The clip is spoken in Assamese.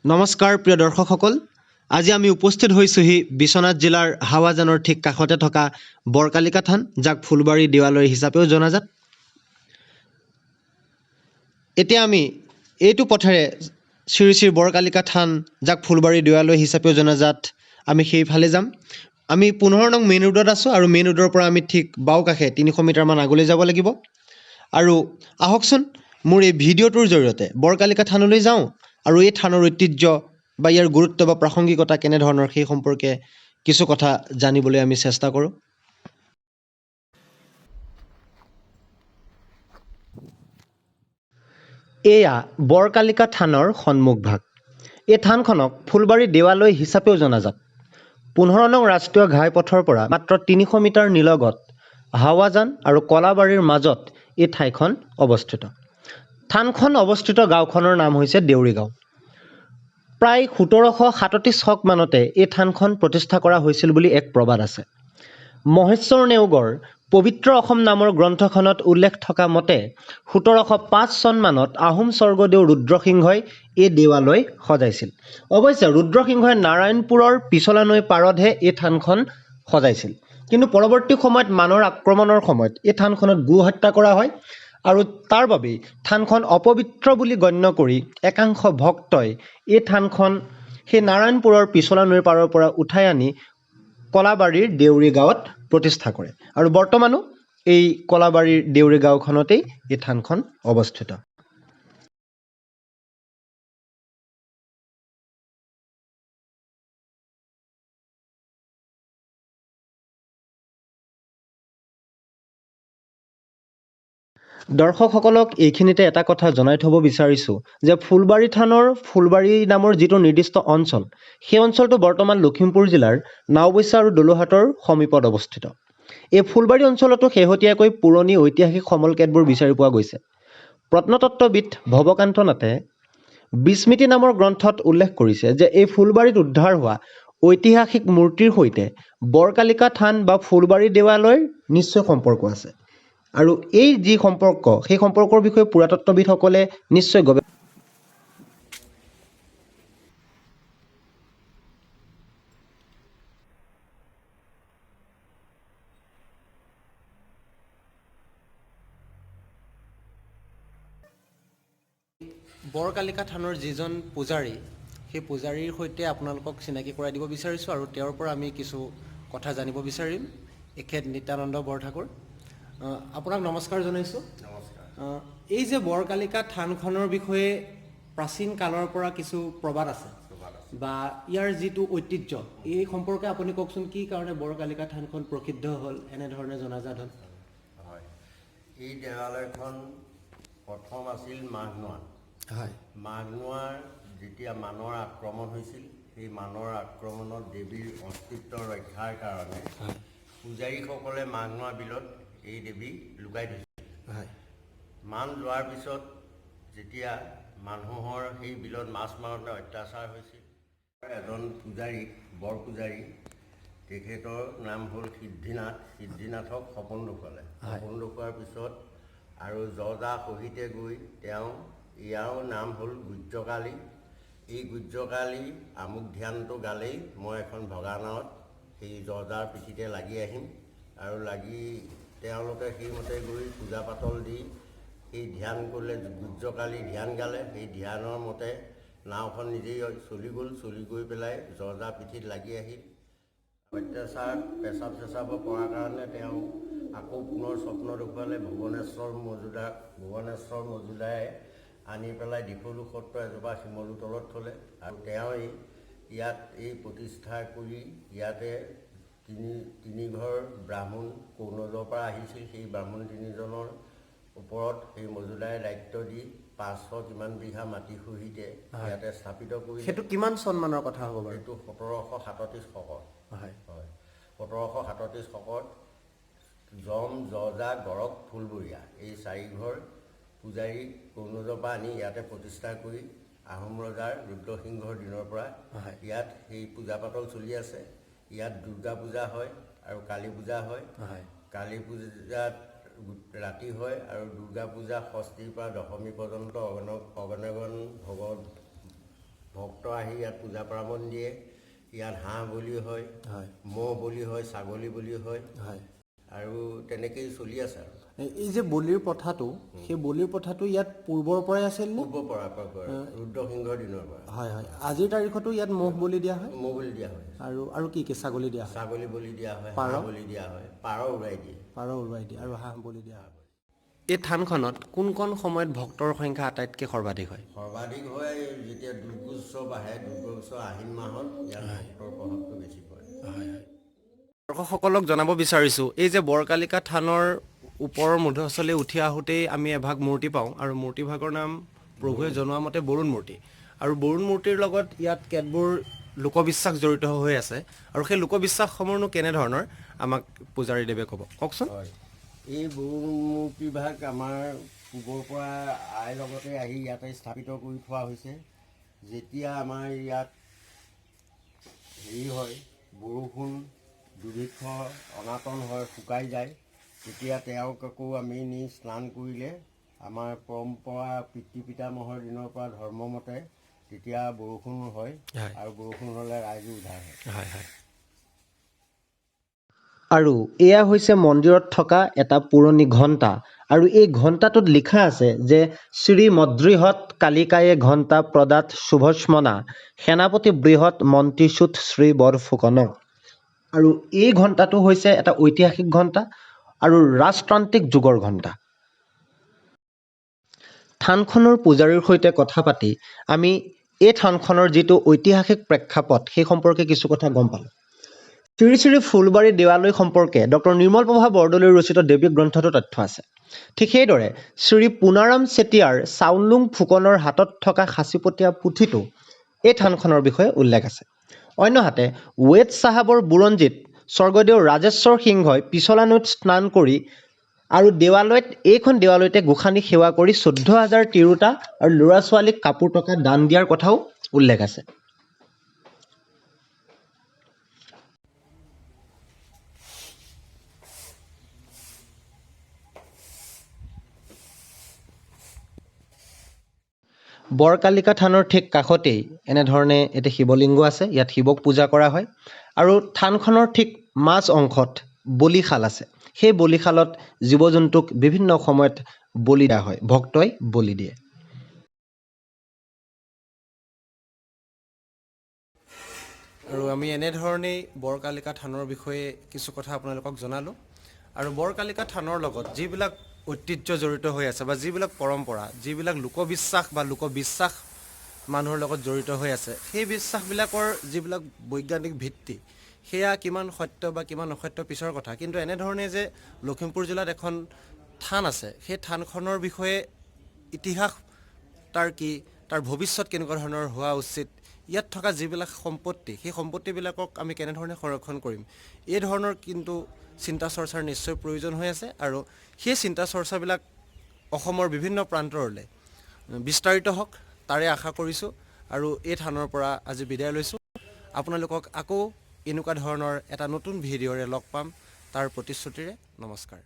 নমস্কাৰ প্ৰিয় দৰ্শকসকল, আজি আমি উপস্থিত হৈছোঁহি বিশ্বনাথ জিলাৰ হাৱাজানৰ ঠিক কাষতে থকা বৰকালিকা থান, যাক ফুলবাৰী দেৱালয় হিচাপেও জনাজাত। এতিয়া আমি এইটো পথেৰে শ্ৰী শ্ৰী বৰকালিকা থান, যাক ফুলবাৰী দেৱালয় হিচাপেও জনাজাত, আমি সেইফালে যাম। আমি 15 নং মেইন ৰোডত আছোঁ আৰু মেইন ৰোডৰ পৰা আমি ঠিক বাওঁকাষে 300 মিটাৰমান আগলৈ যাব লাগিব। আৰু আহকচোন মোৰ এই ভিডিঅ'টোৰ জৰিয়তে বৰকালিকা থানলৈ যাওঁ আৰু এই থানৰ ঐতিহ্য বা ইয়াৰ গুৰুত্ব বা প্ৰাসংগিকতা কেনেধৰণৰ সেই সম্পৰ্কে কিছু কথা জানিবলৈ আমি চেষ্টা কৰোঁ। এয়া বৰকালিকা থানৰ সন্মুখভাগ। এই থানখনক ফুলবাৰী দেৱালয় হিচাপেও জনাজাত। 15 নং ৰাষ্ট্ৰীয় ঘাইপথৰ পৰা মাত্ৰ 300 মিটাৰ নিলগত হাৱাজান আৰু কলাবাৰীৰ মাজত এই ঠাইখন অৱস্থিত। থানখন অৱস্থিত গাঁওখনৰ নাম হৈছে দেউৰী গাঁও। প্ৰায় 1737 শক মানতে এই থানখন প্ৰতিষ্ঠা কৰা হৈছিল বুলি এক প্ৰবাদ আছে। মহেশ্বৰ নেওগৰ পবিত্ৰ অসম নামৰ গ্ৰন্থখনত উল্লেখ থকা মতে 1705 চন মানত আহোম স্বৰ্গদেউ ৰুদ্ৰসিংহই এই দেৱালয় সজাইছিল। অৱশ্যে ৰুদ্ৰসিংহই নাৰায়ণপুৰৰ পিছলা নৈৰ পাৰতহে এই থানখন সজাইছিল, কিন্তু পৰৱৰ্তী সময়ত মানৰ আক্ৰমণৰ সময়ত এই থানখনত গো হত্যা কৰা হয় আৰু তাৰ বাবেই থানখন অপবিত্ৰ বুলি গণ্য কৰি একাংশ ভক্তই এই থানখন সেই নাৰায়ণপুৰৰ পিছলা নৈৰ পাৰৰ পৰা উঠাই আনি কলাবাৰীৰ দেউৰী গাঁৱত প্ৰতিষ্ঠা কৰে আৰু বৰ্তমানো এই কলাবাৰীৰ দেউৰী গাঁওখনতেই এই থানখন অৱস্থিত। দৰ্শকসকলক এইখিনিতে এটা কথা জনাই থ'ব বিচাৰিছোঁ যে ফুলবাৰী থানৰ ফুলবাৰী নামৰ যিটো নিৰ্দিষ্ট অঞ্চল, সেই অঞ্চলটো বৰ্তমান লখিমপুৰ জিলাৰ নাওবৈচা আৰু দলোহাটৰ সমীপত অৱস্থিত। এই ফুলবাৰী অঞ্চলতো শেহতীয়াকৈ পুৰণি ঐতিহাসিক সমল কেতবোৰ বিচাৰি পোৱা গৈছে। প্ৰত্নতত্ত্ববিদ ভৱকান্ত নাথে বিস্মৃতি নামৰ গ্ৰন্থত উল্লেখ কৰিছে যে এই ফুলবাৰীত উদ্ধাৰ হোৱা ঐতিহাসিক মূৰ্তিৰ সৈতে বৰকালিকা থান বা ফুলবাৰী দেৱালয়ৰ নিশ্চয় সম্পৰ্ক আছে আৰু এই যি সম্পৰ্ক, সেই সম্পৰ্কৰ বিষয়ে পুৰাতত্ত্ববিদসকলে নিশ্চয় গৱেষণা। বৰকালিকা থানৰ যিজন পূজাৰী, সেই পূজাৰীৰ সৈতে আপোনালোকক চিনাকি কৰাই দিব বিচাৰিছোঁ আৰু তেওঁৰ পৰা আমি কিছু কথা জানিব বিচাৰিম। এখেত নিত্যানন্দ বৰঠাকুৰ, আপোনাক নমস্কাৰ জনাইছোঁ। নমস্কাৰ। এই যে বৰকালিকা থানখনৰ বিষয়ে প্ৰাচীন কালৰ পৰা কিছু প্ৰবাদ আছে বা ইয়াৰ যিটো ঐতিহ্য, এই সম্পৰ্কে আপুনি কওকচোন, কি কাৰণে বৰকালিকা থানখন প্ৰসিদ্ধ হ'ল, এনেধৰণে জনাজাত হ'ল? হয়, এই দেৱালয়খন প্ৰথম আছিল মাঘনোৱা। মাঘনোৱাৰ যেতিয়া মানৰ আক্ৰমণ হৈছিল, সেই মানৰ আক্ৰমণত দেৱীৰ অস্তিত্ব ৰক্ষাৰ কাৰণে পূজাৰীসকলে মাঘনোৱা বিলত এই দেৱী লুকাই থৈছিল। মান যোৱাৰ পিছত যেতিয়া মানুহৰ সেই বিলত মাছ মাৰোঁতে অত্যাচাৰ হৈছিল, এজন পূজাৰী, বৰ পূজাৰী, তেখেতৰ নাম হ'ল সিদ্ধিনাথ। সিদ্ধিনাথক সপোন দেখুৱালে। সপোন দেখুওৱাৰ পিছত আৰু যজা সহিতে গৈ তেওঁ, ইয়াৰ নাম হ'ল গুহ্যকালী, এই গুহ্যকালী আমুক ধ্যানটো গালেই মই এখন ভগা নাৱত সেই যজাৰ পিঠিতে লাগি আহিম। আৰু লাগি তেওঁলোকে সেইমতে গৈ পূজা পাতল দি সেই ধ্যান কৰিলে, গুহ্যকালী ধ্যান গালে। সেই ধ্যানৰ মতে নাওখন নিজেই চলি গ'ল। চলি গৈ পেলাই যজা পিঠিত লাগি আহিল। অত্যাচাৰ পেচাব চেচাব পৰাৰ কাৰণে তেওঁ আকৌ পুনৰ স্বপ্ন দেখুৱালে ভুৱনেশ্বৰ মজুদাৰ। ভুৱনেশ্বৰ মজুদাৰে আনি পেলাই ডিফলু সত্ৰ এজোপা শিমলু তলত থ'লে আৰু তেওঁই ইয়াত এই প্ৰতিষ্ঠা কৰি ইয়াতে তিনিঘৰ ব্ৰাহ্মণ কনৌজৰ পৰা আহিছিল। সেই ব্ৰাহ্মণ তিনিজনৰ ওপৰত সেই মজুদাৰে দায়িত্ব দি 500 কিমান বিঘা মাটি সহিতে ইয়াতে স্থাপিত কৰিলে। সেইটো কিমান চনমানৰ কথা হ'ব বাৰু? এইটো 1737 শকত। হয়, 1737 শকত যম, যজা, গৰক, ফুলবৰীয়া এই চাৰিঘৰ পূজাৰী কনৌজৰ পৰা আনি ইয়াতে প্ৰতিষ্ঠা কৰি আহোম ৰজাৰ ৰুদ্ৰসিংহৰ দিনৰ পৰা ইয়াত সেই পূজা পাতল চলি আছে। ইয়াত দুৰ্গা পূজা হয় আৰু কালী পূজা হয়। কালী পূজাত ৰাতি হয় আৰু দুৰ্গা পূজা ষষ্ঠীৰ পৰা দশমী পৰ্যন্ত অগণগণ ভগত ভক্ত আহি ইয়াত পূজা পাৰ্বণ দিয়ে। ইয়াত হাঁহ বলি হয়, হয় ম'হ বলি হয়, ছাগলী বলি হয়। হয়। আৰু তেনেকেই চলি আছে। আৰু এই যে বলিৰ প্ৰথাটো, সেই বলিৰ প্ৰথাটো ইয়াত পূৰ্বৰ পৰাই আছিল নে? পূৰ্বৰ পৰা, ৰুদ্ৰসিংহৰ দিনৰ পৰা। হয় হয়। আজিৰ তাৰিখতো ইয়াত ম'হ বলি দিয়া হয়? ম'হ বলি দিয়া হয়। আৰু কি কি? ছাগলী দিয়া হয়? ছাগলী বলি দিয়া হয়, পাৰ? হাঁহ বলি দিয়া হয়, পাৰ উৰাই দিয়ে। পাৰ উৰুৱাই দিয়ে আৰু হাঁহ বলি দিয়া হয়। এই থানখনত কোনকণ সময়ত ভক্তৰ সংখ্যা আটাইতকৈ সৰ্বাধিক হয়? সৰ্বাধিক হয় যেতিয়া দুৰ্গোৎসৱ আহে। দুৰ্গোৎসৱ আহিন মাহত ইয়াত ভক্তৰ প্ৰভাৱটো বেছি পৰে। হয় হয়। দৰ্শকসকলক জনাব বিচাৰিছোঁ, এই যে বৰকালিকা থানৰ ওপৰৰ মধ্যস্থলী উঠি আহোঁতেই আমি এভাগ মূৰ্তি পাওঁ আৰু মূৰ্তিভাগৰ নাম প্ৰভুৱে জনোৱা মতে বৰুণ মূৰ্তি। আৰু বৰুণ মূৰ্তিৰ লগত ইয়াত কেতবোৰ লোকবিশ্বাস জড়িত হৈ আছে আৰু সেই লোকবিশ্বাসসমূহনো কেনেধৰণৰ, আমাক পূজাৰীদেৱে ক'ব। কওকচোন। হয়, এই বৰুণ মূৰ্তিভাগ আমাৰ পূৰ্বৰ পৰা আইৰ লগতে আহি ইয়াতে স্থাপিত কৰি থোৱা হৈছে। যেতিয়া আমাৰ ইয়াত হেৰি হয়, বৰষুণ, দুৰ্ভিক্ষ, অনাটন হয়, শুকাই যায়, তেতিয়া তেওঁক আকৌ আমি নি স্নান কৰিলে আমাৰ পৰম্পৰা পিতৃ পিতামহৰ দিনৰ পৰা ধৰ্মমতে তেতিয়া বৰষুণ হয়। হয়। আৰু বৰষুণ হ'লে ৰাইজো উদ্ধাৰ হয়। হয় হয়। আৰু এয়া হৈছে মন্দিৰত থকা এটা পুৰণি ঘণ্টা আৰু এই ঘণ্টাটোত লিখা আছে যে শ্ৰী মদৃহৎ কালিকায়ে ঘণ্টা প্ৰদাত শুভস্মনা সেনাপতি বৃহৎ মন্ত্ৰীসুত শ্ৰী বৰফুকন। আৰু এই ঘণ্টাটো হৈছে এটা ঐতিহাসিক ঘণ্টা আৰু ৰাজতান্ত্ৰিক যুগৰ ঘণ্টা। থানখনৰ পূজাৰীৰ সৈতে কথা পাতি আমি এই থানখনৰ যিটো ঐতিহাসিক প্ৰেক্ষাপট, সেই সম্পৰ্কে কিছু কথা গম পালোঁ। শ্ৰী শ্ৰী ফুলবাৰী দেৱালয় সম্পৰ্কে ডক্টৰ নিৰ্মল প্ৰভা বৰদলৈৰ ৰচিত দেৱী গ্ৰন্থতো তথ্য আছে। ঠিক সেইদৰে শ্ৰী পুনাৰাম চেতিয়াৰ চাওলুং ফুকনৰ হাতত থকা সাঁচিপতীয়া পুথিটো এই থানখনৰ বিষয়ে উল্লেখ আছে। অন্যহাতে ৱেড চাহাবৰ বুৰঞ্জীত স্বৰ্গদেউ ৰাজেশ্বৰ সিংহই পিছলা নৈত স্নান কৰি আৰু দেৱালয়ত, এইখন দেৱালয়তে গোসানী সেৱা কৰি 14,000 তিৰোতা আৰু ল'ৰা ছোৱালীক কাপোৰ টকা দান দিয়াৰ কথাও উল্লেখ আছে। বৰকালিকা থানৰ ঠিক কাষতেই এনেধৰণে এটি শিৱলিংগ আছে। ইয়াত শিৱক পূজা কৰা হয়। আৰু থানখনৰ ঠিক মাজ অংশত বলিশাল আছে। সেই বলিশালত জীৱ জন্তুক বিভিন্ন সময়ত বলি দিয়া হয়, ভক্তই বলি দিয়ে। আৰু আমি এনেধৰণেই বৰকালিকা থানৰ বিষয়ে কিছু কথা আপোনালোকক জনালোঁ। আৰু বৰকালিকা থানৰ লগত যিবিলাক ঐতিহ্য জড়িত হৈ আছে বা যিবিলাক পৰম্পৰা, যিবিলাক লোকবিশ্বাস বা লোকবিশ্বাস মানুহৰ লগত জড়িত হৈ আছে, সেই বিশ্বাসবিলাকৰ যিবিলাক বৈজ্ঞানিক ভিত্তি, সেয়া কিমান সত্য বা কিমান অসত্য পিছৰ কথা। কিন্তু এনেধৰণে যে লখিমপুৰ জিলাত এখন থান আছে, সেই থানখনৰ বিষয়ে ইতিহাস তাৰ কি, তাৰ ভৱিষ্যত কেনেকুৱা ধৰণৰ হোৱা উচিত, ইয়াত থকা যিবিলাক সম্পত্তি, সেই সম্পত্তিবিলাকক আমি কেনেধৰণে সংৰক্ষণ কৰিম, এই ধৰণৰ কিন্তু চিন্তা চৰ্চাৰ নিশ্চয় প্ৰয়োজন হৈ আছে। আৰু সেই চিন্তা চৰ্চাবিলাক অসমৰ বিভিন্ন প্ৰান্তৰলৈ বিস্তাৰিত হওক, তাৰে আশা কৰিছোঁ। আৰু এই থানৰ পৰা আজি বিদায় লৈছোঁ। আপোনালোকক আকৌ এনেকুৱা ধৰণৰ এটা নতুন ভিডিঅ'ৰে লগ পাম, তাৰ প্ৰতিশ্ৰুতিৰে নমস্কাৰ।